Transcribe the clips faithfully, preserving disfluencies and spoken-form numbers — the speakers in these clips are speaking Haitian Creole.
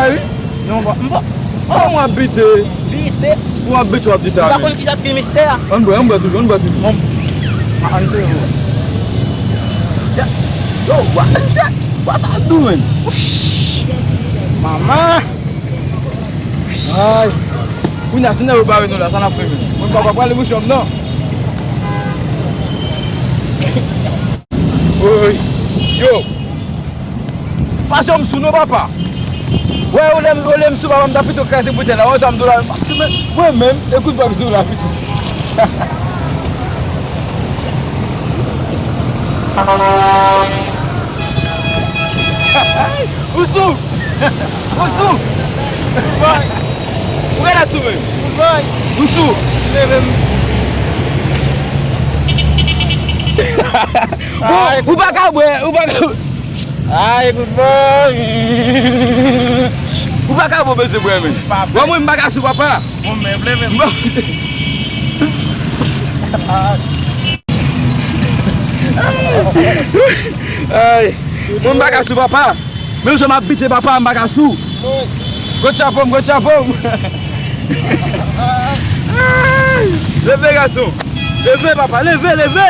A wi. Non, m pa, m pa. Kòman w ap bite? Bite? Ou ap bite, w ap di sa menm? M pa konn kisa ki mistè a. Ann bwè, ann bwè toujou, ann bwè toujou. Bon. Ann bwè. Yo, bwè, mesye. Bwè sa dou, menm. Manman. Ay. Kounye a, si nèg yo bare nou la, sa n ap fè menm? Mwen pa, pa prale bouch mwen, non. Woy. Yo. Pa janm sou non, papa. Wè, olè m, olè m sou, papa, m ta pito kraze boutèy la. Wè sa m di w la, mwen menm, ekout pa sou la, pitit. Ou sou! Ou sou! Ou gade sou mwen! Ou sou! Leve m. Bon, ou pa ka bwè, ou pa ka. Ay, good boy! Ou pa ka bwè, mesye, bwè, men. Bon, mwen, m pa ka sou, papa. Bon, men, leve m. Ay, mwen m pa ka sou, papa. Menm jan m ap bite, papa, m pa ka sou. Gwo chapo m, gwo chapo m. Ay, leve, gason. Leve, papa, leve, leve.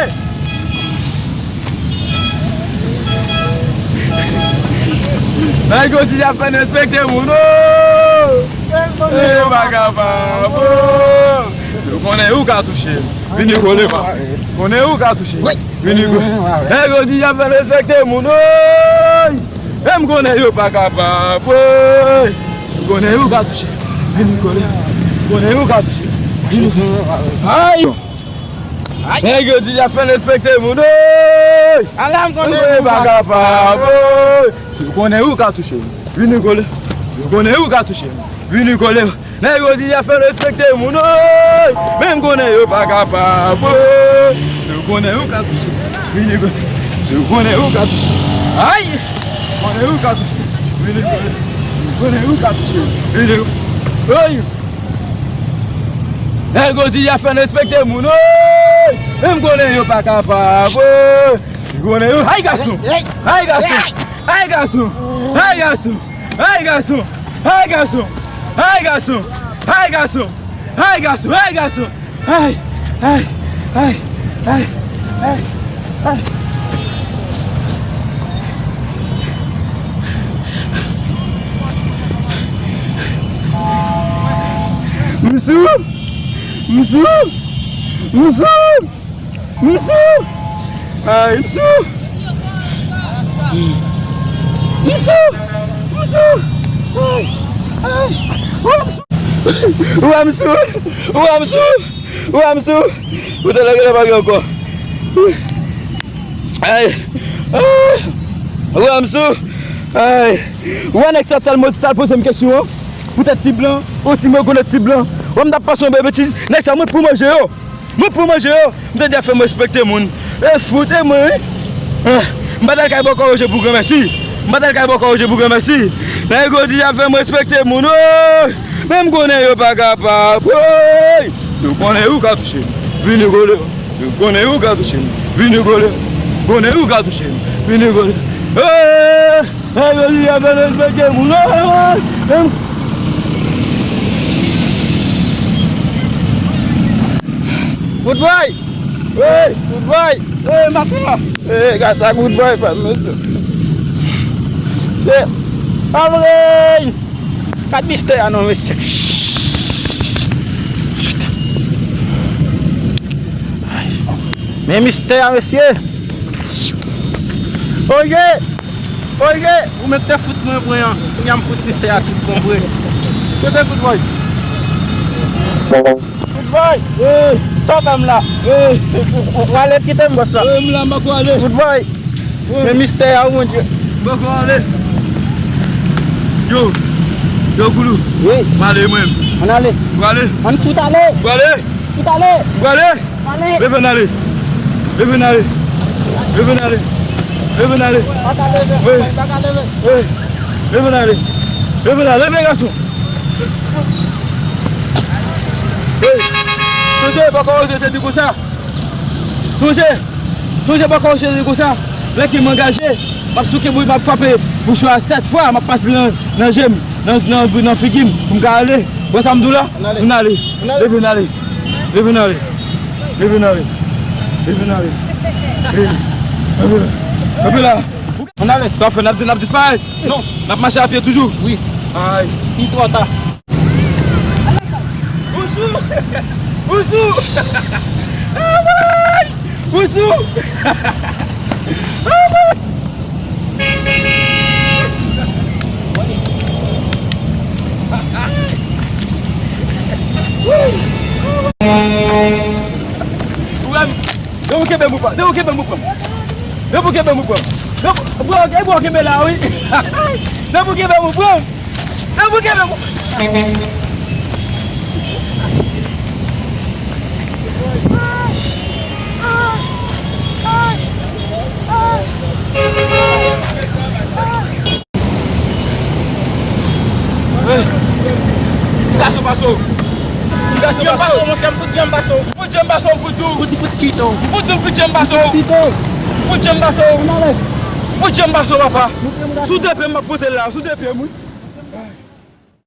Nèg yo di y ap fè n respekte moun, oh. E pa kapab, oh. Si w konnen ou ka touche m, vini kole, papa. Konnen ou ka touche m. Vini kole. Nèg yo di y ap fè n respekte moun, oy. Menm konnen yo pa kapab, oy. Konnen yo ka touche. Vini kole. Konnen yo ka touche. Vini. Ay. Nèg yo di y ap fè n respekte moun, oy. Ala m konnen yo pa kapab, oy. Si w konnen yo ka touche. Vini kole. Si w konnen yo ka touche. Vini kole. Nèg yo di y ap fè respekte moun, oy. Men m konnen yo pa kapab, oy. Si w konnen yo ka touche, vini kole. Si w konnen yo ka touche. Ay! Konnen yo ka touche, vini kole. Si w konnen yo ka touche, vini kole. Oy! Nèg yo di y ap fè respekte moun, oy. Men m konnen yo pa kapab, oy. Si w konnen yo, ay gason! Ay gason! Ay gason! Ay gason! Ay gason! Ay gason! Ay gason! Ay gason! Ay gason! Ay gason! Ay! Ay! Ay! Ay! Ay! Ay! Ay! M sou! M sou! M sou! M sou! Ay, m sou! M sou! M sou! Ay! Ay! Ou wè m sou! Ou wè m sou! Ou wè m sou! Ou wè m sou! Ou te lage la pa gen ankò. Ay! Ay! Ou wè m sou! Ay! Ou wè nèg sa t al modi, t al poze m kesyon an? Poutèt ti blan, osi mwen konnen ti blan. Ou wè m t ap pase yon bebe ti, nèg sa mwen pou manje yo. Mwen pou manje yo, m te di a fè m respekte moun. E fout, e mwen, wi. Ah, m pa t al kay bòkò Roje pou granmèsi. M pa t al kay bòkò Roje pou granmèsi. Nèg yo di y ap fè m respekte moun, oy. Men m konnen yo pa kapab, oy. Si w konnen ou ka touche m, vini kole. Si w konnen ou ka touche m, vini kole. Konnen ou ka touche m, vini kole. Eh! Hey, yo di y ap fè respekte moun, oh! Good boy! Hey! Good boy! Hey, Marcelo! Hey, gade sa, good boy, fè m, mesye. Se Amrey! Gad mistè a non, mesye. Men mistè a, mesye. Oye! Oye! Ou menm te fout mwen pran an. Kounye a m fout mistè a tout bon vre. Kote fout boy? Fout boy! Wi! Sa w fè m la? Wi! Ou ale kite m bòs la. Wi, m la, m pako ale. Fout boy! Wi! Men mistè a, o Bondye. M pako ale. Yo! Yo, Goulou! Wi! M ale mwen! Ann ale! Ou ale? Ann fout ale! Ou ale? Fout ale! Ou ale? Ale! Leve n ale! Leve n ale! Leve n ale! Leve n ale! Pa ka leve! Wi! Pa ka leve! Wi! Leve n ale! Leve n ale! Leve, gason! Wi! Sonje, bòkò Roje te di konsa! Sonje! Sonje, bòkò Roje te di konsa! Lè ke m angaje! M ap souke bouch, m ap frape bouch la sèt fwa, m ap pase nan, nan je m, nan, nan, nan figi m, pou m ka ale. Wè sa m di w la? Ann ale. Ann ale. Ann ale. Leve n ale. Leve n ale. Leve n ale. Leve n ale. Leve. Kanpe la. Kanpe la. Ann ale. Sa w fè, n ap, n ap disparèt? Non. N ap mache a pye toujou? Wi. Ay. Li twò ta. Ou sou! Ou sou! Anmwey! Ou sou! Anmwey! Ou wè m? Depi w kenbe m, ou pran. Depi w kenbe m, ou pran. Depi w kenbe m, ou pran. Depi, bro, e bro kenbe la, wi. Depi w kenbe m, ou pran. Depi w kenbe m. Hey! Gason paso! Gason paso! Monchè, m fout djanm paso! Fout djanm paso, m fout tou! Fout, fout kito! M fout tou, m fout djanm paso! Kito! M fout djanm paso! Ann ale! Fout djanm paso, papa! Montre m gason! Sou de pye m, m ap pote l la, sou de pye m, wi!